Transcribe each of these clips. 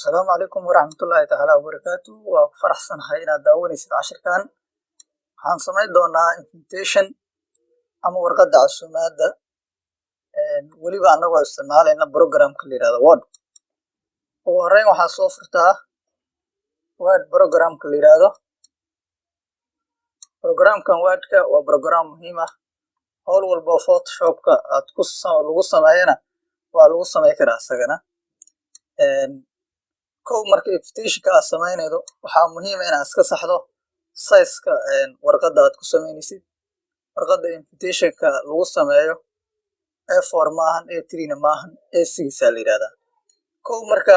Asalaamu calaykum waraxmatullaahi tacaala wabarakaatu. Waa ku faraxsanahay inaad daawanaysid cashirkan. Waxaan samayn doonaa invitation ama warqadda casuumaadda, weliba anagoo isticmaalayna programka la yihahdo Word. Ugu horreyn, waxaad soo furtaa Word programka la yihahdo. Programkan Wordka waa program muhiim ah. Howl walba oo Photoshopka aad ku lagu sameeyana waa lagu samey karaa isagana. Kow, marka invitationka aad samaynaydo, waxaa muhiim ah inaad iska saxdo sizeka warqadda aad ku samaynaysid. Warqadda invitationka lagu sameeyo A4 maahan, A3 na maahan, A6 aa la yihahdaa. Kow, marka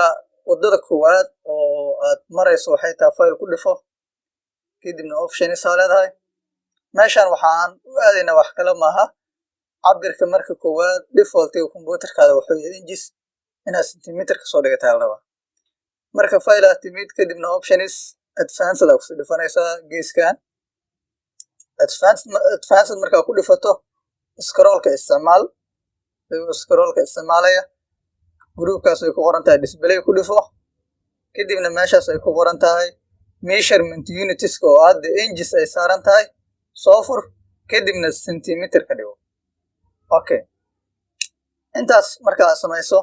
wadada koowaad oo aad marayso waxay tahay File ku dhifo, kadibna Options aa leedahay. Meeshan waxaan u aadaynaa wax kale maaha, cabirka. Marka koowaad, defaultiga computerkaada wuxuu yahay inches, inaad centimeter kasoo dhigataa la rabaa. Marka File aad timid, kadibna Options, Advanced aa kusii dhifanaysaa geeskan. Advanced markaa ku dhifato, scrollka isticmaal. Adigoo scrollka isticmaalaya, groupkaas ay ku qoran tahay Display ku dhifo, kadibna meeshaas ay ku qoran tahay Measurement Unitska oo hadda inches ay saaran tahay soo fur, kadibna centimeter ka dhigo. Okay, intaas markaa samayso,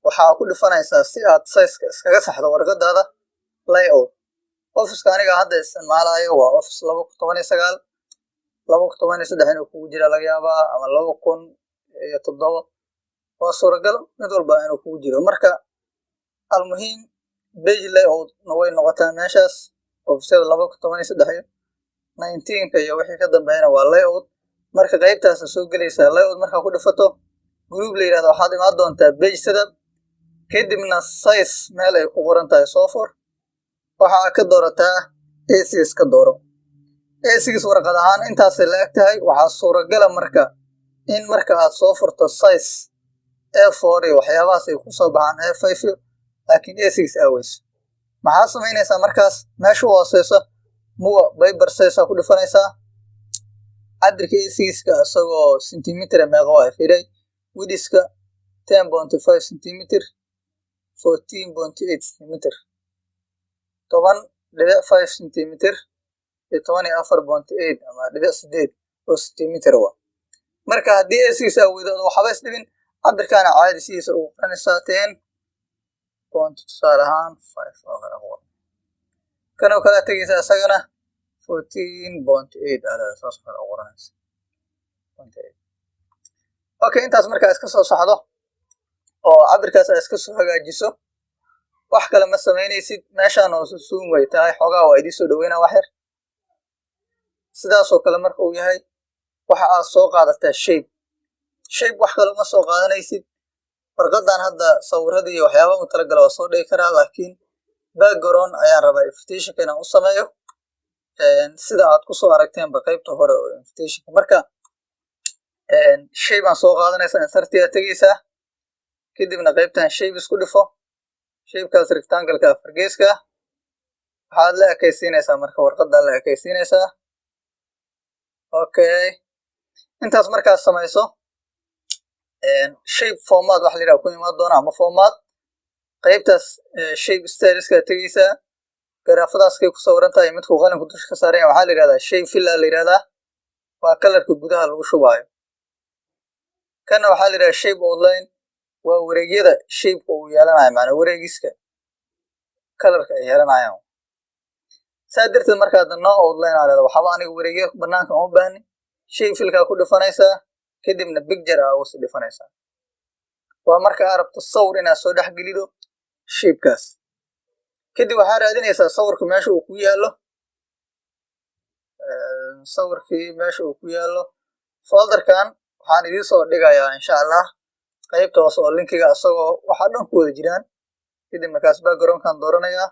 waxaa ku dhifanaysaa si aad sizeka iskaga saxdo warqadaada Layout. Officeka aniga hadda isticmaalayo waa Office 2019. 2013 inuu kugu jira laga yaabaa, ama 2007, waa suuragal mid walba inuu kugu jiro. Marka almuhiim, Page Layout na way noqotaa meeshaas. Officeyada 2013 iyo 19ka iyo wixii ka dambeeyana waa Layout. Marka qaybtaasa soo gelaysaa. Layout markaa ku dhifato, group la yihahdo waxaad imaan doontaa Page Setup, kadibna Size meel ay ku qoran tahay soo fur. Waxaa ka doorataa A6 ka dooro. A6 warqad ahaan intaasay la eg tahay. Waxaa suuragala marka in marka aad soo furto size A4 iyo waxyaabahaas ay kusoo baxaan, A5, laakiin A6 aaweys. Maxaa samaynaysaa markaas? Meesha u hooseyso More Paper Size ku dhifanaysaa. Cabirka A6-ka isagoo centimeter meeqa waa? Firay widthka 10.5 centimeter, 14.8 centimeter, 10.5 centimeter iyo 14.8 ama dhibic sideed oo centimeter wa. Marka haddii A6 awoodo, waxba is dhibin, cabirkaana caadi sidiisa ugu qoranaysaa, ten point tusaale ahaan five oo kale qor. Kan oo kale tegaysaa, isagana 14.8 aa saas oo kale u qoranaysa, point eight. Okay, intaas markaa iska soo saxdo oo cabirkaas aad iska soo hagaajiso, wax kale ma samaynaysid. Meeshaan hoose zoom way tahay, xoogaa waa idiin soo dhaweynaa wax yar. Sidaasoo kale marka uu yahay, waxa aad soo qaadataa shape. Shape wax kale uma soo qaadanaysid. Warqadan hadda sawiradii iyo waxyaabaha u talagala waa soo dhigi karaa, laakiin background ayaan rabaa invitationka inaan u sameeyo, sida aad kusoo aragteenba qaybta hore oo invitationka. Marka shape aan soo qaadanaysaa, Insertiyaa tegeysaa, kadibna qaybtan Shape isku dhifo, shapekaas rectangleka afargeeska. Waxaad la ekaysiinaysaa marka warqadaa la ekaysiinaysaa. Okay, intaas markaad samayso, Shape Format waxa la yidhaha ku imaan doona ama Format, qaybtaas Shape Styleska tegeysaa. Garaafadaaskay ku sawiran tahay midkuu qalinku dusha ka saaran yahay waxaa la yihahdaa Shape Fill la yihahdaa, waa colorka gudaha lagu shubaayo. Kana waxaa la yidhaha Shape Outline, waa wareegyada shapeka uu yeelanayo, macnaa wareegiska colorka ay yeelanayaan. Saa darteed markaad No Outline aa leedahay, waxaaba aniga wareegya banaanka uma baahni. Shape Fillkaa ku dhifanaysaa, kadibna Picture aa ugu sii dhifanaysaa. Waa marka aad rabto sawir inaad soo dhex gelido shapekaas. Kadib waxaa raadinaysaa sawirka meesha uu ku yaallo. Sawirkii meesha uu ku yaallo, folderkan waxaan idiin soo dhigayaa insha Allah qaybta hoose oo linkiga, isagoo waxaa dhan ku wada jiraan. Kadib markaas backgroundkan dooranayaa.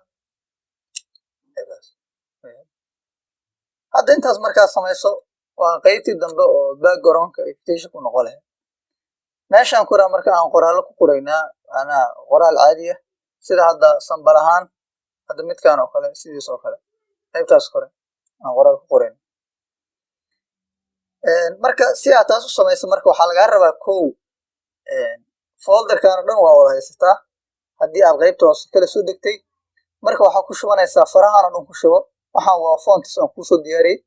Hadda intaas markaad samayso, waa qaybtii dambe oo backgroundka invitation ku noqon lahayd. Meeshaan koraa marka aan qoraallo ku qoraynaa, macnaha qoraal caadi ah, sida hadda sample ahaan hadda midkan oo kale, sidiis oo kale, qaybtaas kore aan qoraal ku qorayn. Marka si aad taas u samayso, marka waxaa lagaa rabaa kow, folderkan oo dhan waa wada haysataa. Haddii aad qaybta hoose kala soo degtay, marka waxaa ku shubanaysaa farahan oo dhan ku shubo. Waxaan waa fonts aan kuusoo diyaariyey.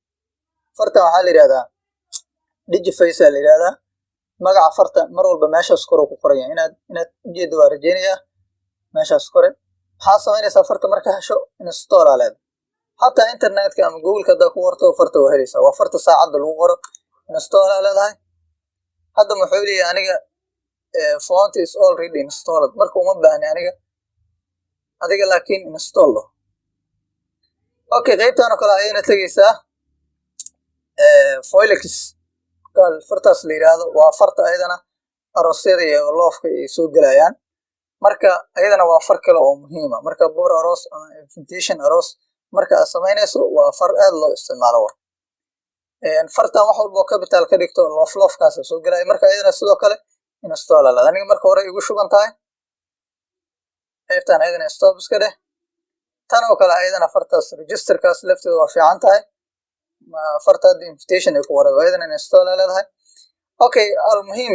Fartan waxaa la yidhahdaa Digiface aa la yidhahdaa. Magaca farta mar walba meeshaas kore ku qoran yahay. Inaad ujeedda waa rajeynayaa. Meeshaas kore maxaa samaynaysaa? Farta marka hesho, install aa leedahay. Hataa internetka ama Googleka haddaa ku qorto, farta waa helaysaa. Waa farta saacadda lagu qoro. Install aa leedahay. Hadda muxuu leeyahay? Aniga font is already installed, marka uma baahni aniga. Adiga laakiin install lo. Okay, qaybtan oo kale ayayna tegeysaa. Foilix fartaas la yidhaahdo waa farta ayadana aroosyada iyo loofka ay soo gelayaan. Marka ayadana waa far kale oo muhiima. Marka boor aroos ama invitation aroos marka aad samaynayso, waa far aad loo isticmaalo. Wa fartan wax walba oo capital ka dhigto, loof loofkaas soo gelaya. Marka ayadana sidoo kale install ala. Aniga marka hore igu shuban tahay. Qaybtan ayadana stop iska dheh. Tan oo kale ayadana fartaas registerkaas lafteeda waa fiican tahay. Farta hadda invitation ay ku qoran, ayadana install aa leedahay. Okay, almuhiim,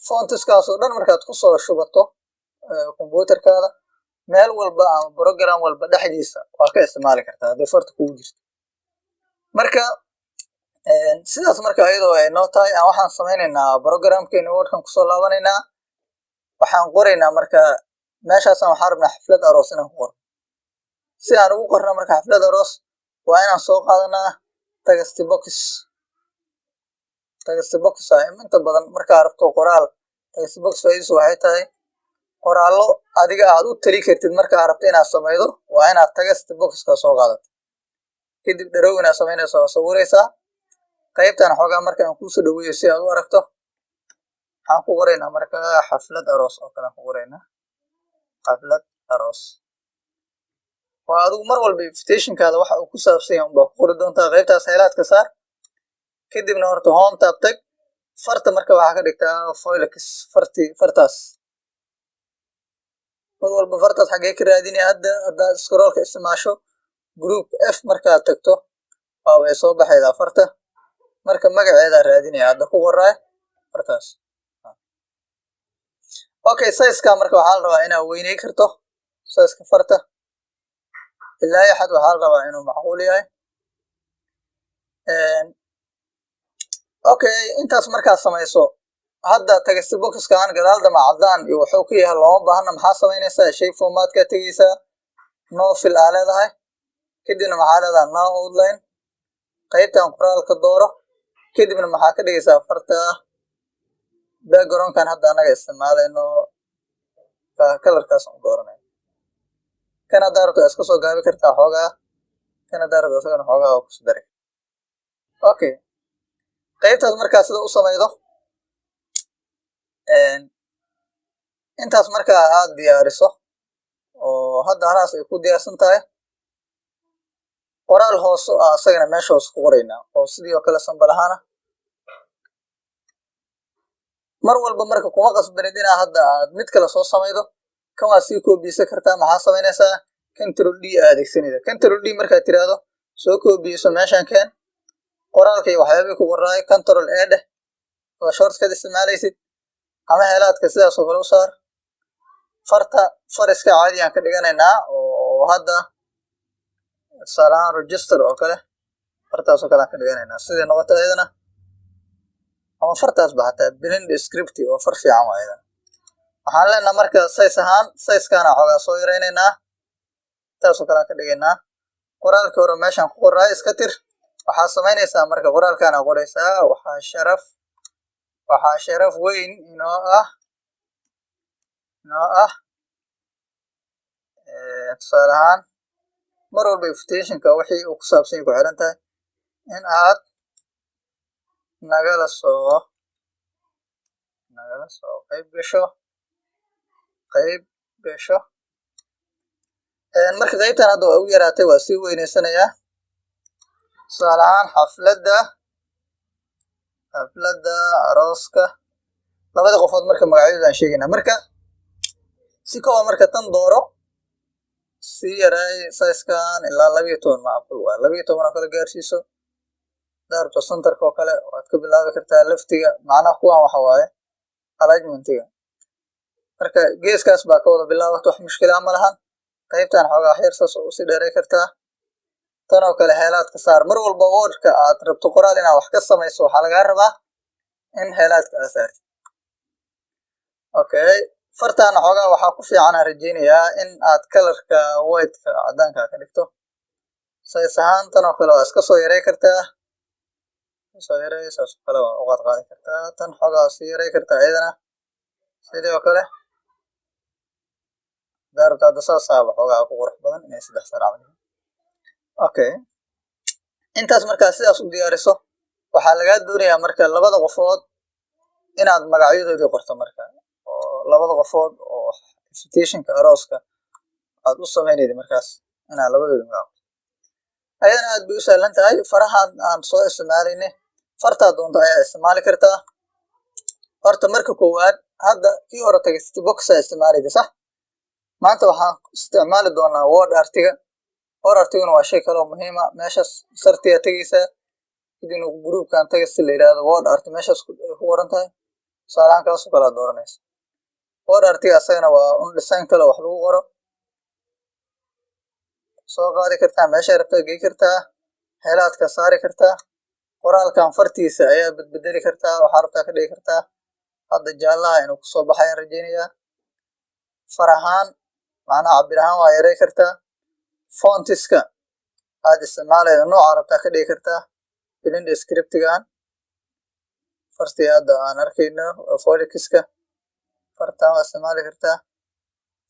fontiskaas oo dhan markaad kusoo shubato computerkaada, meel walba ama program walba dhexdiisa waa ka isticmaali kartaa hadday farta kugu jirto. Marka sidaas marka iyadoo ay noo tahay, aan waxaan samaynaynaa programkeeni Wordkan kusoo laabanaynaa. Waxaan qoraynaa marka meeshaasaan waxaan rabnaa xaflad aroos inaan ku qorno. Si aan ugu qorno marka xaflad aroos, waa inaan soo qaadanaa text box. Text box ah inta badan markaa rabto qoraal, text box faa'iidadiisu waxay tahay qoraallo adiga aad u tali kartid. Markaa rabto inaad samaydo, waa inaad text boxka soo qaadato. Kadib drawing aad samaynaysa, waa sawiraysaa. Qaybtan xoogaa marka aan kuusoo dhaweeyo si aad u aragto, waxaan ku qoraynaa marka xaflad aroos oo kale aan ku qoraynaa. Xaflad aroos waa adigu mar walba invitationkaada waxa uu ku saabsan yahay unbaa ku qori doontaa. Qaybtaas highlightka saar. Kadibna horta home tab tag. Farta marka waxaa ka dhigtaa Foilix. Farti fartaas mar walba fartaas xaggee ka raadinaya? Hadda haddaad scrollka isticmaasho, group F markaad tagto, waa way soo baxaydaa farta. Marka magaceedaa raadinaya hadda ku qoraay fartaas. Okay, sizeka marka waxaa la rabaa inaad weyney karto sizeka farta. Ilaa iyo xad waxaa la rabaa inuu macquul yahay. Okay, intaas markaad samayso, hadda text boxkan gadaal dama cadaan iyo wuxuu ku yahay looma baahna. Maxaa samaynaysaa? Shape formatkaa tegeysaa, no fill aa leedahay. Kadibna maxaa leedahay? No outline. Qaybtan qoraalka dooro. Kadibna maxaa ka dhigaysaa farta? Backgroundkan hadda annaga isticmaalayno colorkaas u dooranay. Kan haddaa rabto iska soo gaabi kartaa xoogaa. Kan haddaa rabto isagana xoogaa waa kusu dari. Okay, qaybtaas markaa sida u samaydo, intaas markaa aad diyaariso oo hadda halaas ay ku diyaarsan tahay, qoraal hoose ah isagana meesha hoose ku qoraynaa oo sidii oo kale sample ahaana. Mar walba marka kuma qasbanid inaa hadda aad mid kale soo samaydo. Kan waa sii koobiyeysan kartaa. Maxaa samaynaysaa? Control D aa adeegsanaysa. Control D markaad tiraahdo, soo koobiyeyso, meeshan keen. Qoraalka iyo waxyaabihii ku qoraay Control A dheh, waa shortcut isticmaalaysid, ama highlightka sidaas oo kale u saar. Farta fariska caadi aan ka dhiganaynaa oo hadda tusaale ahaan Register oo kale, fartaas oo kale aan ka dhiganaynaa. Sidai noqoto iyadana, ama fartaas ba hataa Blind Script oo far fiican waa iyadana. Waxaan leenaha marka size ahaan, sizekaana xoogaa soo yaraynaynaa, taasoo kale aan ka dhigaynaa. Qoraalkii hore meeshaan ku qoraay iska tir. Waxaa samaynaysaa marka qoraalkaana qoraysaa: Waxaa sharaf weyn inoo ah. Tusaale ahaan, mar walba invitationka wixii uu ku saabsan yahay ku xiran tahay in aad nagala soo qayb gasho. Marka qaybtan hadda waa ugu yaraatay, waa sii weyneysanayaa. Tusaale ahaan, xafladda arooska labada qofood marka magacyadooda aan sheegaynaa. Marka si kooban, marka tan dooro, sii yaraay sizekan ilaa 12. Macquul waa 12 oo kale gaarsiiso. Daarto centerka oo kale waad ka bilaabi kartaa, leftiga. Macnaha kuwan waxa waaye alignmentiga. Marka geeskaas baa ka wada bilaabat, wax mushkilaa ma lahan. Qaybtan xoogaa wax yar saas oo usii dheeray kartaa. Tan oo kale highlight-ka saar. Mar walba Wordka aad rabto qoraal inaad wax ka samayso, waxaa lagaa rabaa in highlight-ka aad saartid. Okay, fartaana xoogaa waxaa ku fiican aan rajeynayaa in aad colorka whiteka, caddaanka, ka dhigto. Size ahaan tan oo kale waa iska soo yaray kartaa, soo yaray, saas oo kale waa u qaad qaadi kartaa. Tan xoogaa waa sii yaray kartaa iyadana sidoo kale hadaa rabto. Hadda saasaaba xoogaa ku qurux badan inay saddex sar camal yihiin. Okay, intaas markaa sidaas u diyaariso, waxaa lagaa doonayaa marka labada qofood inaad magacyadoodii qorto, marka oo labada qofood oo invitationka arooska aad u samaynayda, markaas inaad labadooda magac qorto. Ayadana aad bay u sahlan tahay. Farahan aan soo isticmaalayne, fartaa doonto ayaa isticmaali kartaa. Horta marka koowaad, hadda kii hore text box aa isticmaalayda, sax? Maanta waxaan isticmaali doonaa word artiga. Word artiguna waa shay kaloo muhiima. Meeshaas insert-igaa tegeysaa, kadibna groupkan text la yidhahdo, word art meeshaas ay ku qoran tahay, tusaalahaan kaasoo kale aad dooranaysa. Word artiga asagana waa un design kale wax lagu qoro. Soo qaadi kartaa, meeshay rabtaa gey kartaa, highlight-ka saari kartaa, qoraalkan fartiisa ayaa bedbedeli kartaa, waxaa rabtaa ka dhigi kartaa. Hadda jaallaha inuu kusoo baxayaan rajeynayaa. Far ahaan, macnaha cabir ahaan, waa yaray kartaa. Fontiska aad isticmaalaydo nooca rabtaa ka dhigi kartaa. Blend scriptigan fartii hadda aan arkayno, folikiska fartaan waa isticmaali kartaa.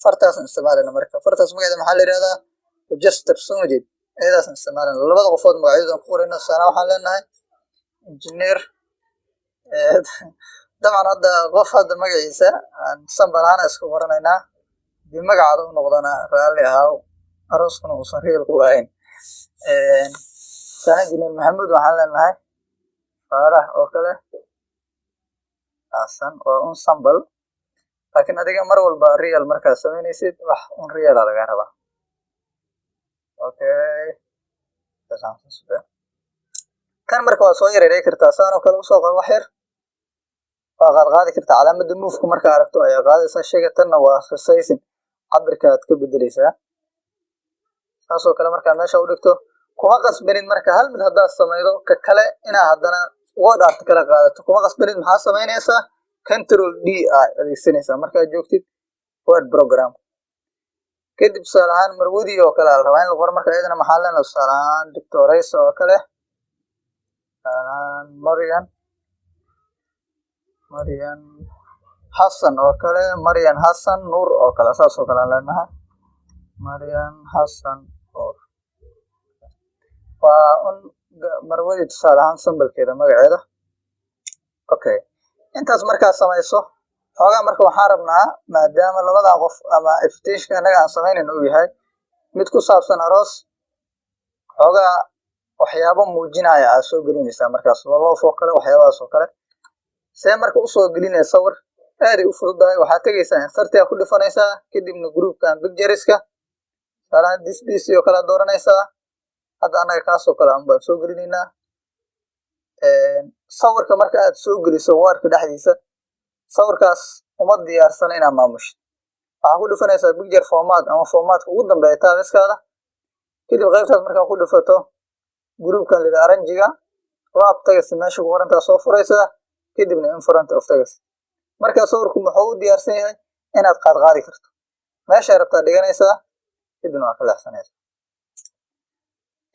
Fartaasaan isticmaalayna. Marka fartaas magaceeda maxaa la yihahdaa? Register, soo ma jeed? Iyadaasaan isticmaalayna. Labada qofood magacyadoodan ku qorayna. Tusaale, waxaan leenahay engineer. Dabcan hadda qof hadda magaciisa aan sample ahaan iska qoranaynaa. Hadii magacaada u noqdana raalli ahaaw, arooskuna uusan real ku ahayn. Tusaale, engineer Maxamuud waxaan leenahay Faarax oo kale Xasan. Waa un sample, laakiin adiga mar walba real markaad samaynaysid, wax un real a lagaa rabaa. Okay, kan marka waa soo yareerey kartaa, saan oo kale usoo qad, wax yar waa qaad qaadi kartaa. Calaamada moveka markaa aragto ayaa qaadaysaa shayga. Tanna waa resizing, cabirkaad ka bedeleysaa. Saasoo kale markaa meesha u dhigto, kuma qasbanid marka hal mid haddaad samaydo, ka kale inaa haddana word art kala qaadato kuma qasbanid. Maxaa samaynaysaa? Control D aa adeegsanaysaa markaad joogtid Word program. Kadib tusaale ahaan marwadii oo kale la rabaa in la qoro. Marka iyadana maxaa leenahay? Tusaale ahaan doctoraysa oo kale, tusaale ahaan Marian Xasan oo kale, Marian Xasan Nuur oo kale, saas oo kale aan leenahay, Marian Xasan Nuur. Waa un marwadii tusaale ahaan sample-keeda magaceeda. Okay, intaas markaad samayso xoogaa, marka waxaan rabnaa, maadaama labadan qof ama invitationka annaga aan samaynayno uu yahay mid ku saabsan aroos, xoogaa waxyaabo muujinaya aad soo gelinaysaa markaas, loloof oo kale, waxyaabahaas oo kale. See marka usoo gelinaya sawir? Aaday u fududahay. Waxaad tegaysaa insert-iga, ku dhifanaysaa, kadibna groupkan pictureska, tusaalahaan This PC oo kale aad dooranaysaa. Hadda annaga kaasoo kale an baan soo gelinaynaa. Sawirka marka aad soo geliso Wordka dhexdiisa, sawirkaas uma diyaarsana inaad maamushid. Waxaa ku dhifanaysaa picture format ama formatka ugu dambeeya tabs-kaada. Kadib qaybtaas markaa ku dhifato, groupkan la yidhaha arrange-ga, wrap text meesha ku qorantaa soo furaysaa, kadibna in front of text. Markaa sawirku muxuu u diyaarsan yahay? Inaad qaadqaadi karto, meeshay rabtaa dhiganaysaa, kadibna waa ka leexsanaysaa.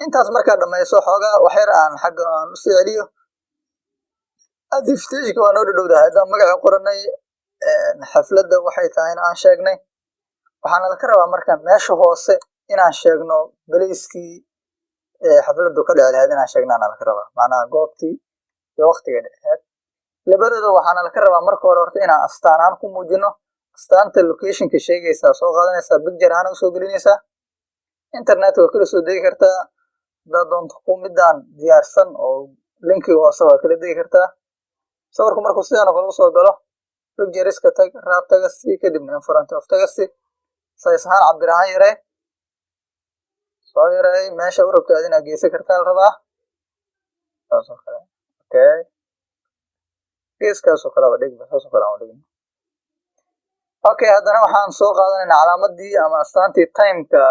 Intaas markaa dhamayso, xoogaa waxyar aan xagga aan usii celiyo. Invitationka waa noo dhadhowdahay. Haddaan magaca qoranay, xafladda waxay tahayna aan sheegnay, waxaana laka rabaa marka meesha hoose inaan sheegno place-kii xafladdu ka dhici lahayd. Inaan sheegnaana laka rabaa, macnaha goobtii iyo waqtiga dhici lahayd labadooda. Waxaana laka rabaa marka hore horta inaan astaan ahaan ku muujino. Astaanta locationka sheegaysaa soo qaadanaysaa, picture ahaan usoo gelinaysaa. Internetka waa kala soo degi kartaa haddaad doonto, ku midaan diyaarsan oo linkiga hoose waa kala degi kartaa. Sawirku markuu sidan oo kale usoo galo, pictureska tag, wrap text, kadibna in front of text. Size ahaan, cabir ahaan yaree, soo yareey, meesha u rabto aad inaad geysan kartaa la rabaa, saas oo kale. Okay, geeskaas oo kaleba dhigba, saas oo kale aan dhigno. Okay, haddana waxaan soo qaadanaynaa calaamadii ama astaantii timeka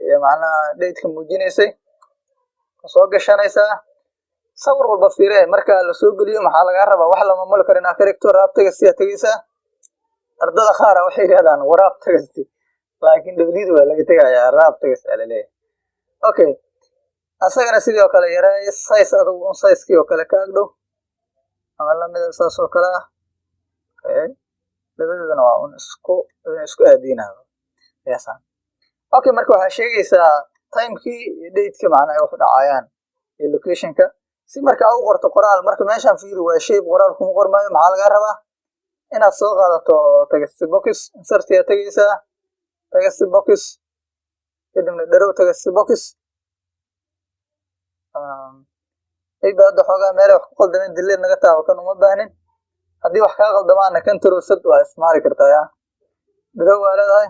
iyo macnaha dateka muujinaysay. Soo gashanaysaa sawir walba. Fiire, marka la soo geliyo maxaa lagaa rabaa? Wax lama mali karo inaad ka dhigto. Wrap text aad tegeysaa. Ardada qaara waxay yidhahdaan waraab text, laakiin w-da waa laga tegayaa, wrap text aa laleeyahay. Okay, asagana sidoo kale yareey size, adugu un sizekii oo kale ka agdhow ama lamida, saas oo kale ah. Okay, labadoodana waa un isku aadinayo. Okay, marka waxaa sheegaysaa timekii iyo dateka macnaha ay wax u dhacayaan iyo locationka. Si marka aa u qorto qoraal, marka meeshaan fiiri, waa shape, qoraal kuma qormaayo. Maxaa lagaa rabaa? Inaad soo qaadato text box. Insert aad tegeysaa, text box, kadibna draw text box. Maybe hadda xoogaa meelay wax ku qaldameen, delete naga taabo, kan uma baahnin. Haddii wax kaa qaldamaana, Control Z waa isticmaali kartaa. Ya draw waa leedahay,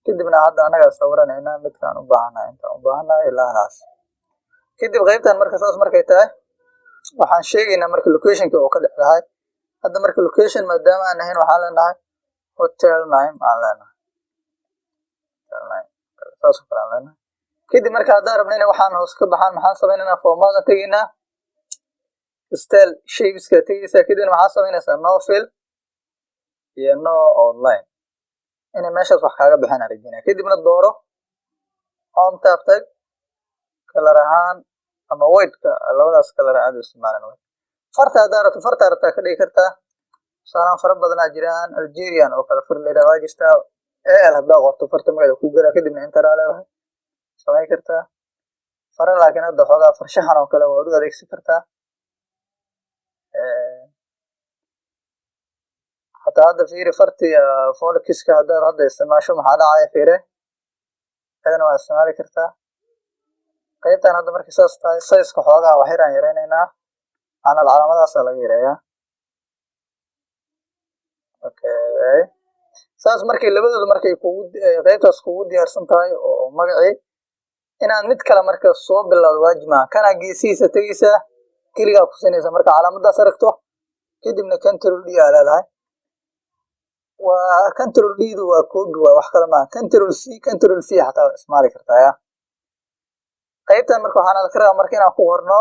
kadibna hadda annagaa sawiranaynaa midkaan u baahannahay, intaan u baahannahay ilaa halaas. Kadib qaybtan marka saas markay tahay, waxaan sheegaynaa marka locationka oo ka dhex lahay. Hadda marka location maadaama aan ahayn, waxaan leenahay Hotel Nine aan leenahay, Hotel Nine, saas oo kale aan leenahay. Kadib marka haddaan rabno inay waxaan hoos ka baxaan, maxaan sameynaynaa? Formataan tegaynaa, style shapeska tegaysaa, kadibna maxaa samaynaysaa? No fill iyo no outline, inay meeshaas wax kaaga baxaan aan rajeynaya. Kadibna dooro, home tab tag, color ahaan ama whiteka, labadaas color aad u isticmaalan. Farta haddaa rabto, farta rabtaa ka dhigi kartaa. Tusaalaan fara badanaa jiraan, Algerian oo kale far la yidhaha waa jirtaa. Al haddaa qorto, farta magaceeda ku galaa, kadibna enter aa leedahay, samayn kartaa fara. Laakiin hadda xoogaa farshaxan oo kale waad u adeegsan kartaa. Hataa hadda fiiri, farti folikiska haddaad hadda isticmaasho, maxaa dhacaya? Fiire, ayadana waa isticmaali kartaa. Qaybtan hadda markay saas tahay, sizeka xoogaa wax yaraan yareyneynaa, macnaa calaamadaasaa laga yareeyaa. Okay, saas markay labadooda markay kugu qaybtaas kugu diyaarsan tahay oo magacii, inaad mid kale marka soo bilowdo waajib maaha. Kanaa geesihiisa tegeysaa, keligaa kusinaysa marka calaamadaas aragto, kadibna Control D aa leedahay. Waa Control D du waa copy, waa wax kale maaha. Control C, Control V xataa waa isticmaali kartaa. Ya qaybtan marka waxaan ka rabaa marka inaan ku qorno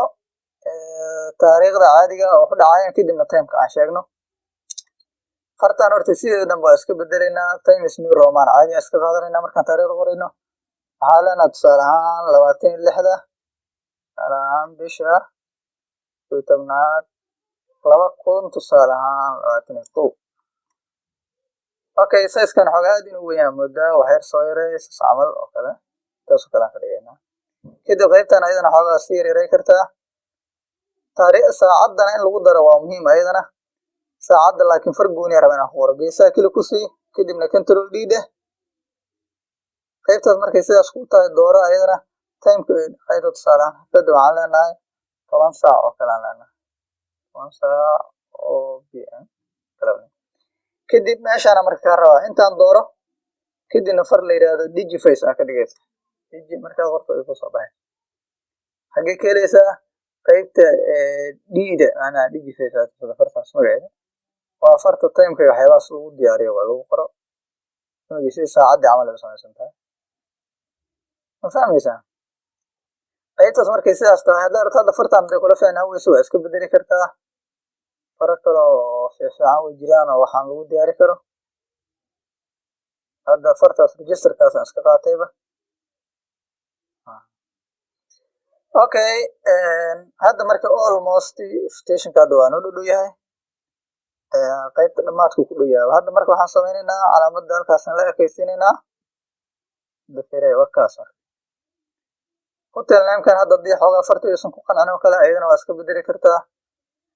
taariikhda caadiga oo ku dhacaya, kadibna timeka aan sheegno. Fartan horta sideeda dhan waa iska bedelaynaa, Times New Roman caadi aan iska qaadanayna. Markaan taariikhda qorayno, waxaa leenaha tusaale ahaan 26-da, tusaale ahaan bisha 11-aad, 2021. Okay, sizekan xoogaa aad inuu weyn yahay moodaa, wax yar soo yareey, sas camal oo kale, intaasoo kale aan ka dhigaynaa. Kadib qaybtan ayadana xoogaa sii yaryarey kartaa. Taariikh saacaddana in lagu daro waa muhiim ayadana. Saacadda laakiin far gooniya raba inaan ku qoro. Geesaha keli ku sii, kadibna Control D dheh. Qaybtaas markay sidaas ku tahay, dooro ayadana timeka ayda. Tusaale ahaan xafladda waxaan leenahay 10 saac oo kale aan leenahay, 10 saac oo PM. Kadib meeshaana marka kaa rabaa intaan dooro, kadibna far la yidhaahdo Digiface aa ka dhigaysa. Digi markaa qorto, ay kusoo baxay. Xaggee ka helaysaa? Qaybta D-da, macnaha Digiface aa tusada. Fartaas magaceeda waa farta timeka iyo waxyaabahaas lagu diyaariyo, waa lagu qoro magii, sida saacaddii camal ay u samaysan tahay. Ma fahmaysaa? Qaybtaas markay sidaas tahay, haddaa rabto hadda fartan haday kula fiicnaan weyso, waa iska bedeli kartaa. Faro kale oo fiican way jiraan oo waxaan lagu diyaari karo. Hadda fartaas registerkaasaan iska qaatayba. Okay, hadda marka almost invitationka hadda waa noo dhow yahay, qaybta dhamaadku ku dhow yahay. Hadda marka waxaan sameynaynaa calaamadda halkaasna la ekaysiinaynaa dafire wakaas. Hotel namekan hadda haddii xoogaa farta aysan ku qancin oo kale, ayadana waa iska bedeli kartaa,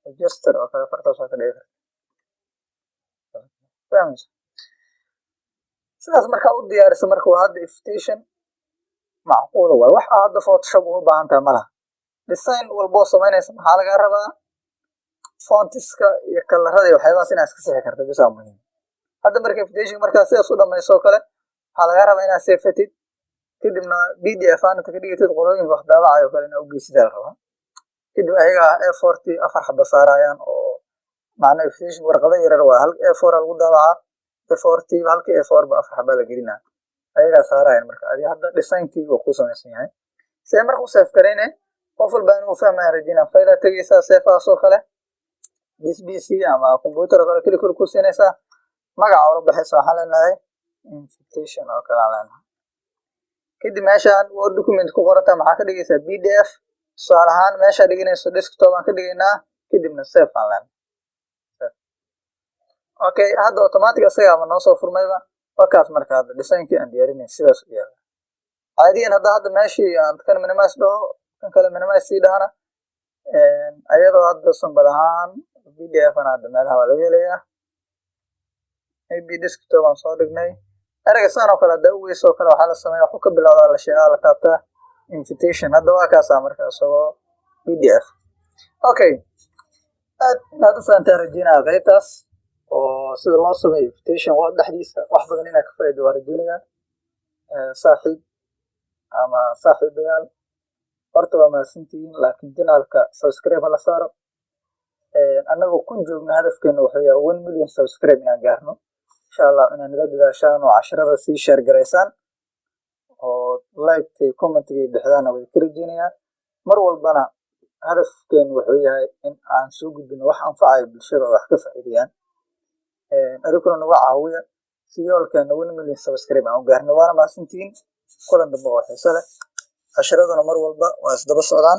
register oo kale fartaas waa ka dhigi kartaa. Fahmaysa? Sidaas markaa u diyaariso, marka waa hadda invitation macquula waay. Wax aa hadda Photoshop uga baahan tahay malaha. Design walboo samaynaysa, maxaa lagaa rabaa? Fontiska iyo colorada iyo waxyaabahaas inaad iska sixi karto bisaa muhiim. Hadda marka invitation markaa sidaas u dhamayso oo kale, waxaa lagaa rabaa inaad seefatid, kadibna PDF ahaan inta ka dhigatid, qolooyinka wax daabacayo oo kale inaad ugeysid aa la rabaa. Kadib ayaga A4 afar xaba saarayaan oo macnaa invitation warqado yaryar waa hal A4 aa lagu daabacaa. A4 tiiba, halkii A4 ba afar xabaa la gelinaa, ayagaa saarayan. Marka adi hadda designkii waa ku samaysan yahay. See marka u save garayne? Qof walba inuu fahmaya rajinaa. File aad tegeysaa, save as oo kale, this PC ama computer oo kale click ku siinaysaa, magaca ula baxaysa. Waxaan leenahay invitation oo kale aan leenahay. Kadib meeshaan Word document ku qorantaa maxaa ka dhigaysaa? PDF. Tusaale ahaan, meeshaa dhiganayso desktop aan ka dhigaynaa. Kadibna save aan leenahay. Okay, hadda automatic asagaaba noo soo furmayba. Wakaas. Marka hadda designkii aan diyaarinay sidaas u yaala. Caadiyan hadda meeshii aan kan minimize dhaho, kan kale minimize sii dhahana, ayadoo hadda sample ahaan PDF ana hadda meelaha waa laga helayaa. Maybe desktop aan soo dhignay. Ereyga saan oo kale haddaa u weyso oo kale, waxaa la sameeya, waxuu ka bilowdaa la sheegaa, la taabtaa invitation. Hadda waa kaasaa marka isagoo PDF. Okay, aad inaad u fahantaa rajeynaya qaybtaas oo sida loo sameeyo invitation Word dhexdiisa. Wax badan inaad ka faa'iido waa rajeynaya. Saaxiib ama saaxiibayaal, horta waa mahadsantihiin, laakiin channelka subscribe hala saaro. Annagoo kun joogna, hadafkeena wuxuu yahay 1 million subscribe inaan gaarno, insha Allah. Inaad nala dadaashaan oo casharada sii share garaysaan oo like iyo commentiga bixdaana way ka rajeynayaa. Mar walbana hadafkeenu wuxuu yahay in aan soo gudbino wax anfacayo bulshada oo wax ka faa'iideeyaan. Adinkuna nagu caawiya si yoolkeena 1 million subscribe aan u gaarno. Waana mahadsantihiin. Kulan dambe oo xiiso leh. Casharaduna mar walba waa isdaba socdaan.